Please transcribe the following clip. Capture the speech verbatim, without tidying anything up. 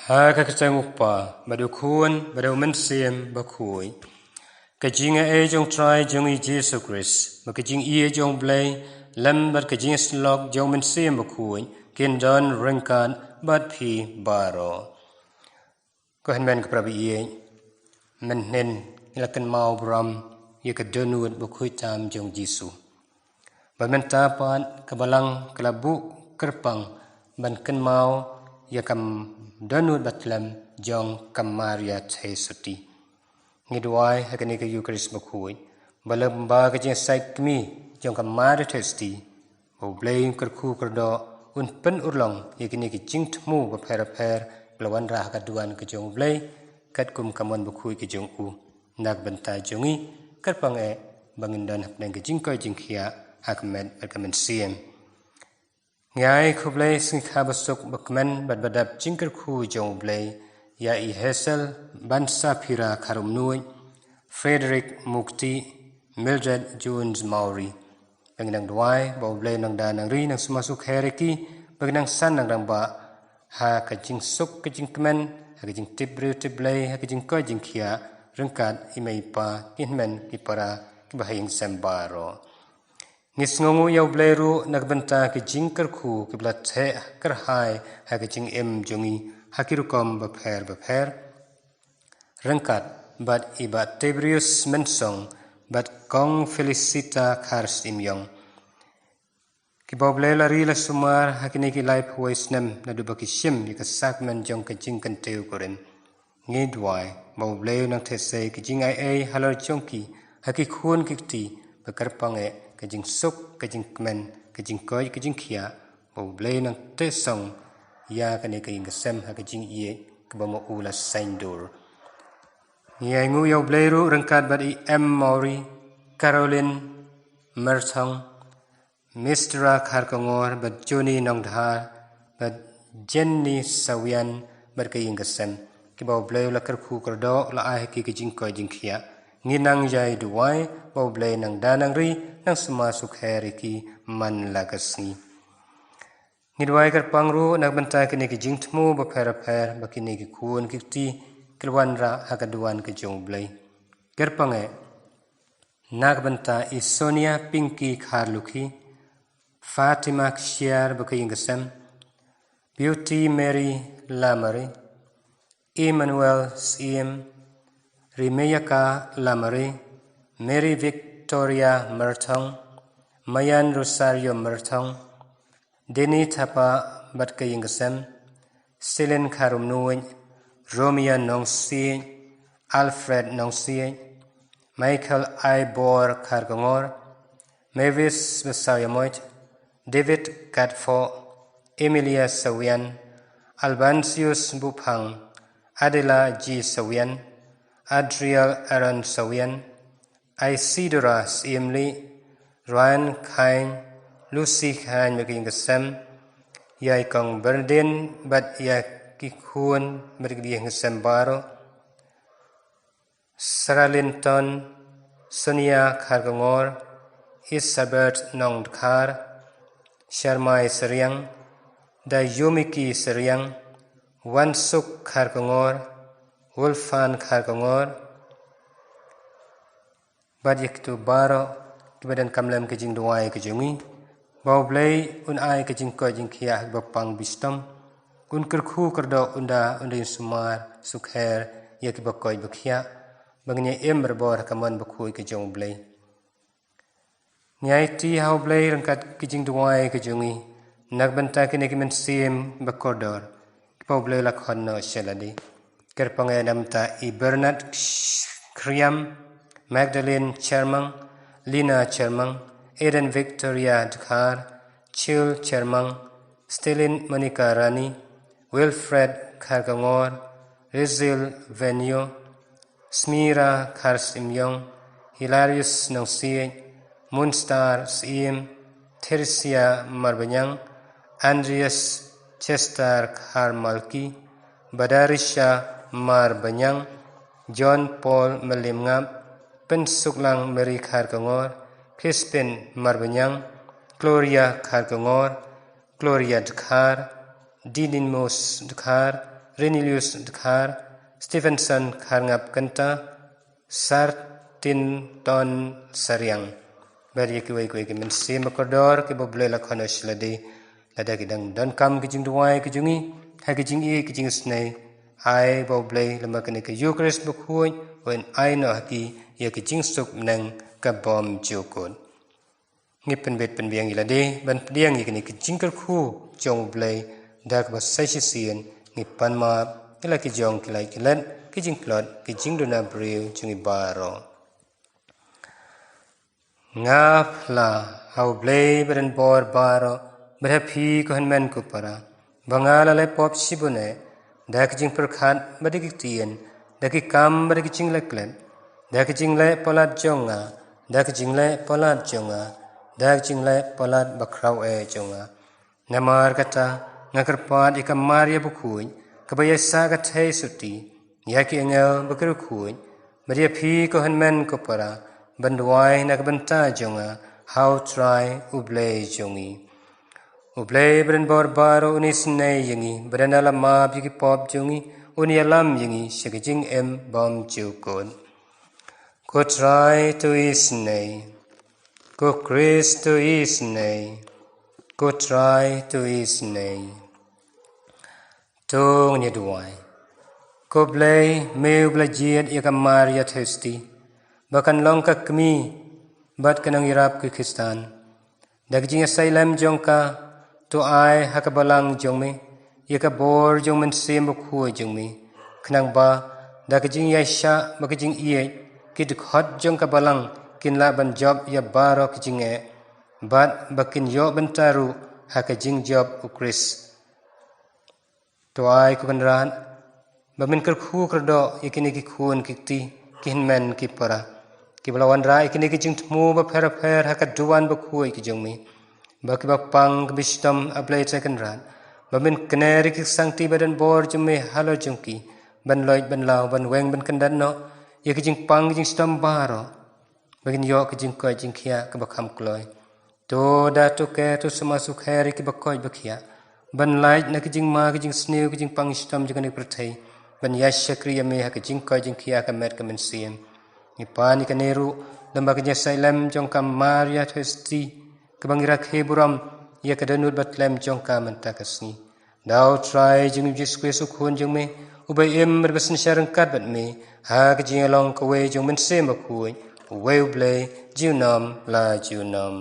Ha ka kyrteng u Kpa, bad u Khun, bad u Mynsiem Bakhuid. Ka jingaiei jong Trai jong ngi Jisu Khrist, bad ka jingïeit jong u Blei, lem bad ka jingïasyllok jong u Mynsiem Bakhuid, kin don ryngkat bad phi baroh. Ko hynmen ko para baieit, mynhynnin ngi la kynmaw burom ïa ka dohnud bakhuid tam jong u Jisu. Bad mynta pat ka Balang ka la buh kyrpang ban kynmaw ïa ka dohnud bathylliem jong ka Maria Theisotti. Ngi duwai ha kane ka Eukharist bakhuid, ba lem bad ka jingïasaid kmie jong ka Maria Theisotti, ba u Blei un kyrkhu kyrdoh, un pynurlong ïa kine ki jingthmu bapher bapher ba la wanrah ha ka duwan ka jong u Blei, katkum ka mon bakhuid ka jong u. Na ka bynta jong ngi, kyrpang eh ba ngin don hapdeng ka jingkoit jingkhiah ha ka met bad ka mynsiem. Ngi ai khublei sngikha basuk bakmen bad badap jingkyrkhu jong u Blei ïa i Hazel Bansaphira Kharumnuid, Frederick Mukti, Mildred Jones Mawrie. Ba ngin nang duwai ba u Blei nang da nang ri nang sumar sukher ïa ki, ba ngin nang san nang rangbah ha ka jingsuk ka jingkmen, ha ka jingtip briew tip Blei, ha ka jingkoit jingkhiah ryngkat i mei i pa, ki hynmen ki para, ki ba ha ïing sem baroh. Ngi sngewnguh ïa u Blei ruh na ka bynta ki jingkyrkhu ki ba la theh kyrhai ha ka jingim jong ngi ha ki rukom bapher bapher, ryngkat bad i Bah Tiberius Mynsong bad Kong Felicita Kharsyiem. Ki ba u Blei la ri la sumar ha kine ki laiphew wei snem naduh ba ki shim ïa ka sakramen jong ka jingkyntiew kurim. Ngi duwai ba u Blei un nang theh sei ka jingaiei halor jong ki ha ki khun ki kti, ba kyrpang eh ka jingsuk ka jingkmen, ka jingkoit ka jingkhiah, ba u Blei un nang theh song ïa kane ka ïing ka sem ha ka jingïeit ka ba ma u la saiñdur. Ngi ainguh ïa u Blei ruh ryngkat bad i M Mawrie, Caroline Myrthong, Mistra Kharkongor, bad Johnny Nongdhar, bad Jenny Sawian, bad ka ïing ka sem, ki ba u Blei u la kyrkhu kyrdoh, u la ai ha ki ka jingkoit jingkhiah. Ngi nang ïai duwai ba u Blei nang da nang ri, nang sumar sukher ïa ki man la ka sngi. Ngi duwai kyrpang ruh na ka bynta kine ki jingthmu bapher bapher ba kine ki khun ki kti ki la wanrah ha ka duwan ka jong u Blei. Kyrpang eh na ka bynta i Sonia Pinky Kharlukhi, Fatima Kshiar bad ka ïing ka sem, Beauty Mary Lamare, Emmanuel Syiem, Rimeyaka Lamare, Mary Victoria Myrthong, Mayan Rosario Myrthong, Denny Thapa bad ka ïing ka sem, Celine Kharumnuid, Romeo Nongsiej, Alfred Nongsiej, Michael Aibor Kharkongor, Mavis Basawïamoit, David Katphoh, Emilia Sawian, Albansius Buphang, Adela G Sawian, Adriel Aaron Sawian, Isidora Siemli, Ryan Khain, Lucy Khain bad ka ïing ka sem, ïa i Kong Bernadine bad ïa ki khun bad ki ïing ka sem baroh, Sarah Linton, Sonia Kharkongor, Isabert Nongdkhar, Sharmai Seriang, Dayumiki Seriang, Wansuk Kharkongor, Wolfan Kharkongor, bad ïa kito baroh ki ba donkam lem ka jingduwai ka jong ngi, ba u Blei un ai ka jingkoit jingkhiah ha ki ba pang bishitom, un kyrkhu kyrdoh, un da, un da ïasumar sukher ïa ki ba koit ba khiah, ba ngin ïa im barabor ha ka mon bakhuid ka jong u Blei. Ngi aiti ha u Blei ryngkat ki jingduwai ka jong ngi na ka bynta kine ki mynsiem ba kordor, ki ba u Blei la khot noh sha lade. Kyrpang eh na ka bynta i Bernard Khriam, Magdalene Chermang, Lina Chermang, Eden Victoria Dkhar, Chil Chermang, Stelin Monica Rani, Wilfred Kharkongor, Rizil Venio, Smira Kharsimyong, Hilarius Nongsiej, Munstar Siem, Theresia Marbanyang, Andreas Chester Kharmalki, Badarisha Marbanyang, John Paul Melimngap, Pynsuklang Mary Kharkongor, Crispin Marbanyang, Gloria Kharkongor, Gloria Dkhar, Dinimus Dkhar, Renilius Dkhar, Stevenson Kharngap Kynta, Sartinton Sariang. Bad ïa kiwei kiwei ki mynsiem ba kordor kiba U Blei la khot noh sha lade, lada ki dang donkam ki jingduwai ki jong ngi ha ki jingïeit ki jingisynei, ai ba U Blei lyngba kane ka Eucharist bakhuid un ai noh ha ki ïa ki jingsuk bneng ka bymjukut. Ngi pynbit pynbiang ïa lade ban pdiang ïa kine ki jingkyrkhu jong U Blei da kaba sa shisien ngi pan map ïa la ki jong ki lait ki let, ki jingtlot, ki jingduna briew jong ngi baroh. Nga phla ha U Blei ba donbor baroh, bad ha phi ko hynmen ko para, ba nga la leh pop shibun eh, da ki jingpyrkhat bad da ki ktien, da ki kam bad da ki jingleh klet, da ki jingleh palat jong nga, da ki jingleh palat jong nga, da ki jingleh palat bakhraw eh jong nga. Namar kata nga kyrpad ïa ka Maria bakhuid, kaba ïaisah ka theisotti, ïa ki angel ba ki riewkhuid, bad ïa phi ko hynmen ko para, ban duwai na ka bynta jong nga ha U Trai U Blei jong ngi. U Blei ba donbor baroh un isynei ïa ngi, bad ynda la map ïa ki pop jong ngi un ïalam ïa ngi sha ka jingim bymjukut. Ko Trai to isynei. Ko Khrist to isynei. Ko Trai to isynei. To ngin ïa duwai. Ko Blei, me uba la jied ïa ka Maria theisotti ba kan long ka kmie bad ka nongïarap ki Khristan, da ka jingïasailem jong ka, to ai ha ka balang jong me ïa ka bor jong U Mynsiem Bakhuid jong me, khnang ba da ka jingïaishah bad ka jingïeit, ki dkhot jong ka balang kin lah ban jop ïa baroh ki jingeh, bad ba kin ïoh bynta ruh ha ka jingjop U Khrist. To ai ko Kynrad ba men kyrkhu kyrdoh ïa kine ki khun ki kti, ki hynmen ki para, kiba la wanrah ïa kine ki jingthmu bapher bapher ha ka duwan bakhuid ka jong me, ba kiba pang kiba shitom, A Blei Trai Kynrad, ba men kner ïa ki ksangti ba donbor jong me halor jong ki, ban loit ban law, ban weng ban kyndat noh ïa ki jingpang ki jingshitom baroh, ba kin ïoh ki jingkoit jingkhiah kaba kham kloi. To da to ker, to sumar sukher ïa kiba koit ba khiah, ban lait na ki jingma ki jingsniew ki jingpang shitom jong kane ka pyrthei, ban ïa shakri ïa me ha ki jingkoit jingkhiah ka met ka mynsiem. Ngi pan ïa kane ruh lyngba ka jingïasailem jong ka Maria theisotti, kaba ngi rakhe burom ïa ka dohnud bathlem jong ka mynta ka sngi. Da U Trai jong ngi Jisu Khrist U Khun jong me, uba im bad ba synshar ryngkat bad me ha ka jingïalong kawei jong U Mynsiem Bakhuid, uwei U Blei, junom la junom.